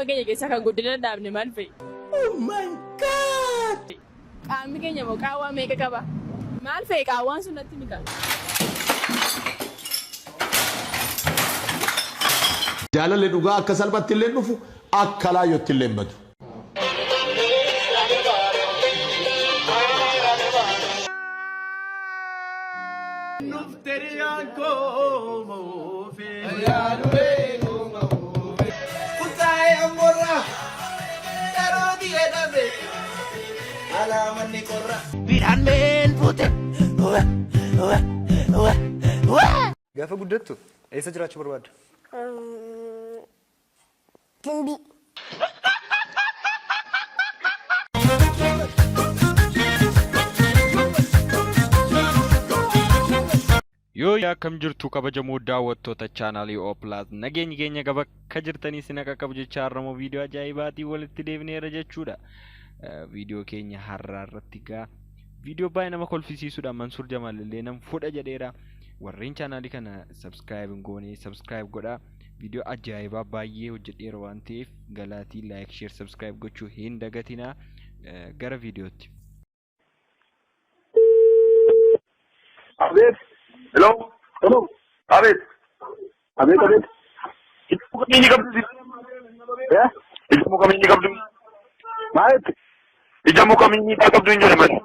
Qaama keenya keessaa kan guddina dhaabne maal fa'i? Oh my God! Qaamni keenya moo qaawwaa meeqa qaba? Maal fa'i qaawwaan sun natti mika? Jaalalli dhugaa akka salphatti illee dhufu akka laayyootti illee badu. Kutaa'ee ammoorraa yeroo jedhame alaamanni qorra. Midhaan fuute. Gaafa guddattu eessa jiraachuu barbaadda? Gimbii. Yoo akkam jirtu kabajamoo daawwattoota chaanaalii Oplaas, nageenyi keenya bakka jirtanii sin akka qabu jecha, har'amoo viidiyoo ajaa'ibaatiin walitti deebineera jechuudha. Viidiyoo keenya har'aa irratti gaa viidiyoo baay'ee nama kolfisiisuudha. Mansuur Jamaal illee nan fudha jedheera. Warreen chaanaalii kana subscribe hin goone subscribe godhaa. Viidiyoo ajaa'ibaa baay'ee hojjedheera waan ta'eef galaatii like, share, subscribe gochuu hin dagatinaa. Gara viidiyootti. Abeet. Hello. Hello. Abeet. Abeet, abeet. Ija muka miinyi qabdu. Eh? Ija muka miinyi qabdu. Maalitti? Ija muka miinyi qabdu hin jedhe malee.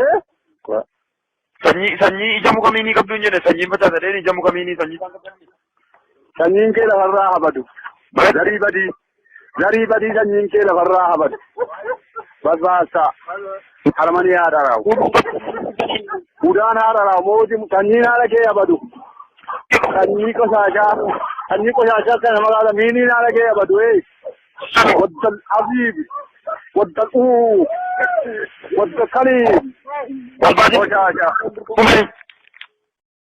Eh? Sanyii ija muka miinyi qabdu hin jedhe, sanyiin facaasadeen ija muka miinyi sanyii isaan qabdan. Sanyiin kee lafarraa habadu. Zarii badii. Zarii badii sanyiin kee lafarraa habadu. Basbaasa. Harmanii haadha raawu. Udaan haadha raawu mooti sanyiin haadha kee habadu. Sanyii qosaashaa. Sanyii qosaashaa kana magaala miiniin haadha kee habadu. Ee. Waddal abiib. Waddal uu. Waddal kaliib. Qosaashaa.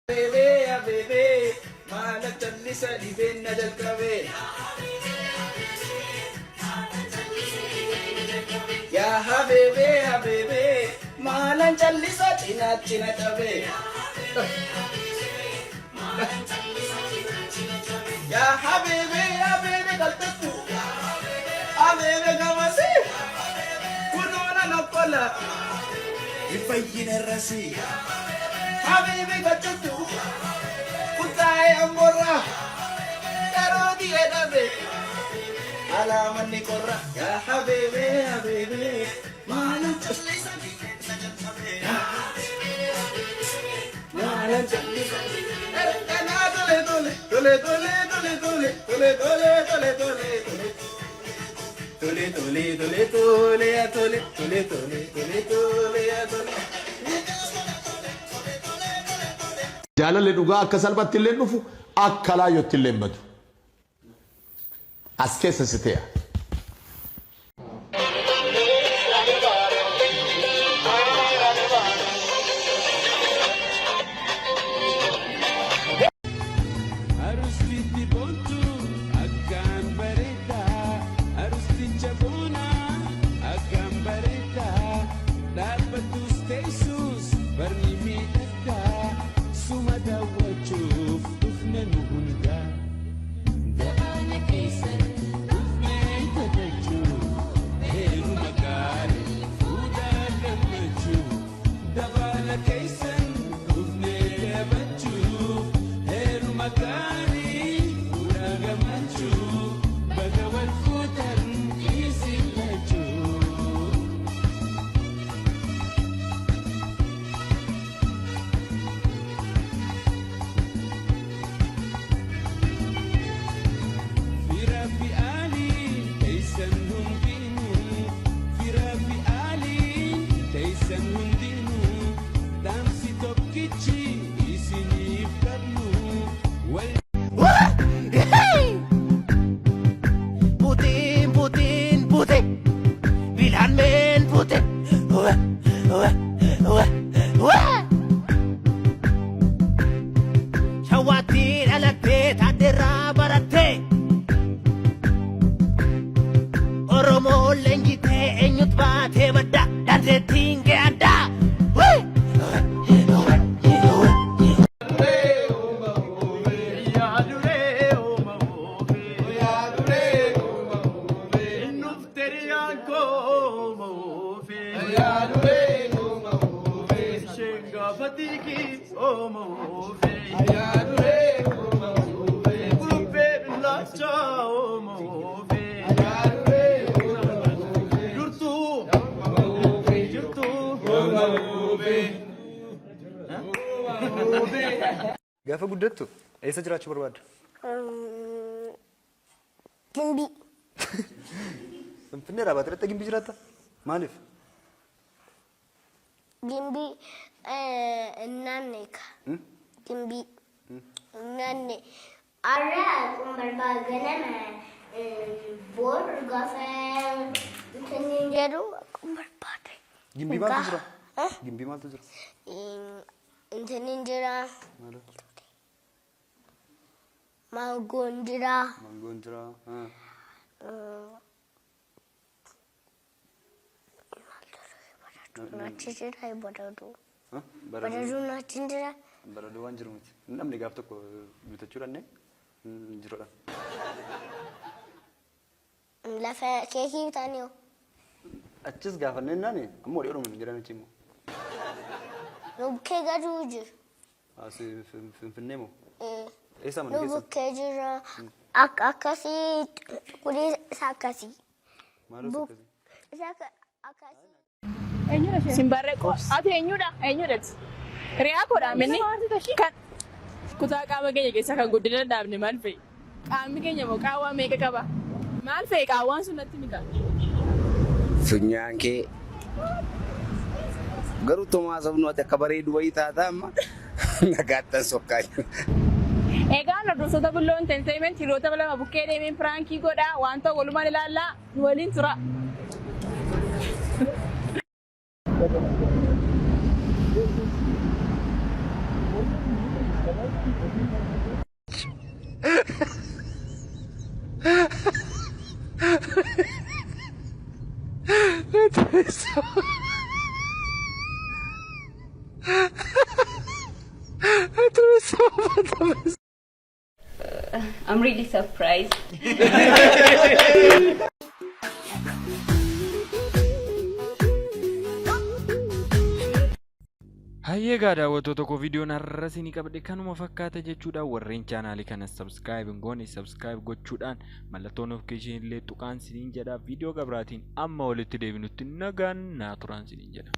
Abebee abebee maala callisa dhibeen na jalqabee. Yaa habebee habebee maalan callisa cinaachi na cabee. Yaa habebee habebee galtattu habebee gamasii kunuuna nokkola hin fayyine irrasii. Habibi gachutu kutaa'ee ammoorraa yeroo jedhame alaamanni qorra. Yaa habebee habebee maalan callisa na jalqabee. Maalan callisa erganaa tole tole tole tole tole tole tole tole tole tole tole tole tole tole ya tole tole tole tole tole ya tole. Jaalalli dhugaa akka salphatti illee dhufu akka laayyootti illee badu. As keessa si ta'e. Arustitti boontu akkaan bareedaa, arusticha boonaa akkaan bareedaa, dhaabbattus teessus barni miidhagdaa, suma daawwachuuf dhufne nu hundaa. Galaana keessan dhufnee taphachuu, heeruma gaarii fuudhaa gammachuu, dabaala keessan dhufnee taphachuu, heeruma gaarii fuudhaa gammachuu, baga wal fuutan isin lachuu. Fira fi aalii teessan hundinuu, fira fi aalii teessan hundinuu, dhaamsi tokkichi isiniif qabnu wal. Putin, Putin, Putin. Midhaan meen Putin. Shawaatti dhalattee taaddeerraa barattee. Oromoon leenjitee eenyutu baatee badda dandeettiin kee addaa. Gaafa guddattu eessa jiraachuu barbaadda? Gimbii. Finfinnee irraa baatee dhaqxee Gimbii jiraatta? Maaliif? Gimbii naanne ka. Gimbii naanne. Arra kun barbaada ganama bor gaafa inni jedhu kun barbaade. Gimbii maaltu jira? Gimbii maaltu jira? Intinni jira. Maal? Maangoon jira. Maangoon jira. Achi jira baraduu. Baraduun achi jira. Baraduu waan jiru miti. Hin dhabne gaaf tokko bitachuu dhannee hin jirudha. Lafa keekii bitanii hoo? Achis gaafannee naani amma walii hin jiran achi immoo. Nu bukkee gaduu jiru. As Finfinnee moo? Eessa mana Nu keessa? bukkee jira. Akkasii kuni isa akkasii. Maaloo akkasii? Isa akkasii. Simbarree ati eenyudha? Eenyudha ati? Hiriyaa koodha minni. Kan kutaa qaama keenya keessaa kan guddina dhaabne maal fa'i? Qaamni keenya moo qaawwaa meeqa qaba? Maal fa'i qaawwaan sun natti mika? Funyaan kee garuu tomaa sabnu ati akka bareedu wayii taata amma nagaattan sokkaa jiru. Egaan hordoftoota Bulloo Entertainment hiriyoota lama bukkee deemeen piraankii godhaa waan ta'u walumaan ilaallaa nu waliin tura. I'm really surprised. Hayyee egaa daawwattoota koo viidiyoon har'a isinii qabadhe kanuma fakkaata jechuudha. Warreen chaanaalii kana subscribe hin goone subscribe gochuudhaan mallattoo notification illee tuqaan isiniin jedha. Viidiyoo gabraatiin amma walitti deebinutti nagaan naa turaan isiniin jedha.